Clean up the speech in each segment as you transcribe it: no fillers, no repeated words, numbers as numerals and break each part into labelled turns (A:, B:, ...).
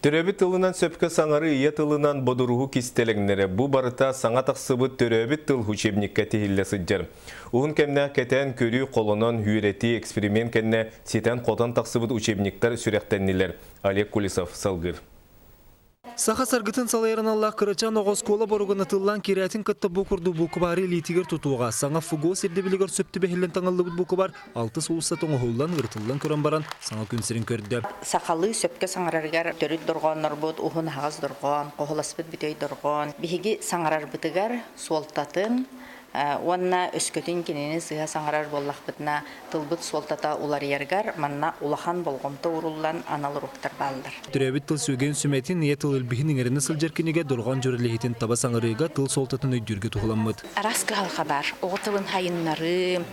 A: Төрөөбүт тылынан сөпкө саҥарыы, ийэ тылынан бодоруһуу кистэлэҥнэрэ бу барыта саҥа тахсыбыт Төрөөбүт тыл учебникка тиһиллэ сылдьар. Уһун кэмнээх кэтээн көрүү, холонон үөрэтии, эксперимент кэннэ ситэн-хотон тахсыбыт учебниктар сүрэхтэннилэр. Олег Кулисов салгыыр.
B: Саха саргытын салайар аналлаах кырачаан оҕо оскуола боругун атыллаан киирээтин кытта бу курдук буквары илиитигэр тутуоҕа. Саҥа ФГОС ирдэбилигэр сөп түбэһиллэн таҥыллыбыт буквар алтыс уулусса оҥоһуллан, ырытыллан көрөн баран, саҥа күн сирин көрдө.
C: Сахалыы сөпкө саҥарарыгар төрүт дорҕооннорбут уһун аһаҕас дорҕоон, хоһуласпыт бүтэй дорҕоон. Биһиги саҥарарбытыгар суолтатын уонна өскөтүн кинини сыыһа саҥарар буоллахпытына, тылбыт суолтата уларыйарыгар манна улахан болҕомто ууруллан анал уруоктар бааллар.
B: Төрөөбүт тыл сүгүн сүмэтин, ийэ тыл илбиһин иҥэринэ сылдьар кинигэ дорҕоон дьүрэлиһитин таба саҥарыыга тыл суолтатын өйдүүргэ туһуламмыт.
D: Араас кыһалҕа баар. Оҕо тылын хайыннарыы,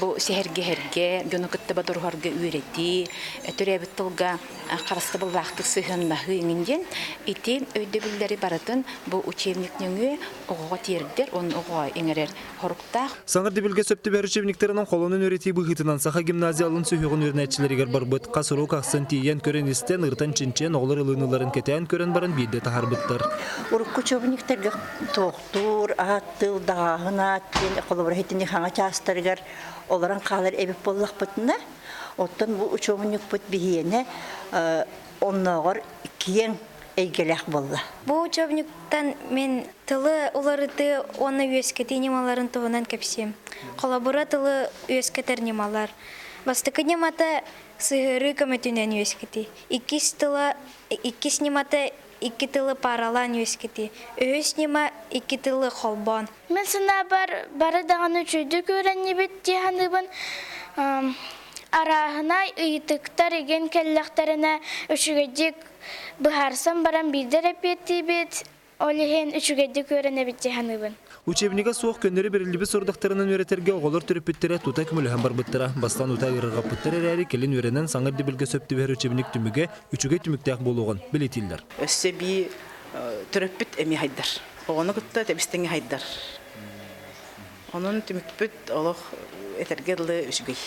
D: бу сэһэргэһэргэ, дьону кытта бодоруһарга үөрэтии, төрөөбүт тылга харыстабыллаахтык сыһыаннаһыы иҥин диэн ити өйдөбүллэри барытын бу учебник нөҥүө оҕоҕо тиэрдэр уонна оҕоҕо иҥэрэр соруктаах.
B: Саҥа ирдэбилгэ сөп түбэһэр учебниктарынан холонон үөрэтии быһыытынан Саха гимназия алын сүһүөҕүн үөрэнээччилэригэр барбыт хас уруок ахсын тиийэн көрөн-истэн, ырытан-чинчийэн оҕолор ылыныыларын кэтээн көрөн баран биирдэ таһаарбыттар.
E: Урукку учебниктарга туохтуур, аат тыл, даҕааһын аат диэн холобура итини хаҥа чаастарыгар олорон хаалар эбит буоллахпытына, оттон бу учуобунньукпут биһиэнэ оннооҕор киэҥ эйгэлээх буолла.
F: Бу учебниктан мин тылы уларытыы уонна үөскэтии ньымаларын туһунан кэпсиэм. Холобура, тылы үөскэтэр ньымалар. Бастакы ньымата сыһыарыы көмөтүнэн үөскэтии. Иккис тыла иккис ньымата икки тылы пааралаан үөскэтии. Үһүс ньыма икки тылы холбоон.
G: Мин санаабар бары даҕаны үчүгэйдик үөрэннибит дии саныыбын. Арааһынай ыйытыктар игин кэллэхтэринэ үчүгэйдик быһаарсан баран биирдэ эрэпиэттиибит, ол иһин үчүгэйдик үөрэнэбит дии саныыбын.
B: Учебнига суох көннөрү бэриллибит сорудахтарынан үөрэтэргэ оҕолор төрөппүттэрэ тута көмөлөһөн барбыттара. Бастаан утаа ыарырҕаппыттар эрээри, кэлин үөрэнэн саҥа ирдэбилгэ сөп түбэһэр учебник түмүгэ үчүгэй түмүктээх буолуоҕун бэлиэтииллэр.
H: Өссө эбии төрөппүт эмиэ хайдар. Оҕону кытта тэбис-тэҥҥэ хайдар. Онон түмүкпүт олох этэргэ дылы үчүгэй.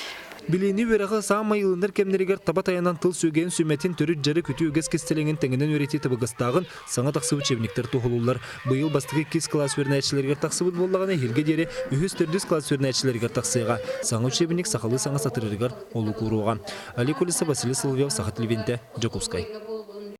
B: Билиини үөрэҕи саамай ылынар кэмнэригэр таба тайанан тыл сүгэйин сүмэтин төрүт дьарык үтүө үгэс кистэлэҥин тэҥинэн үөрэтии табыгастааҕын саҥа тахсыбыт учебниктар туһулууллар. Быйыл бастакы иккис кылаас үөрэнээччилэригэр тахсыбыт буоллаҕына, эһиилгэ диэри үһүс-төрдүс кылаас үөрэнээччилэригэр тахсыаҕа. Саҥа учебник сахалыы саҥа сатырырыгар олук ууруоҕа. Олег Колесов, Василий Соловьев, Саха телевидениетэ, Дьокуускай.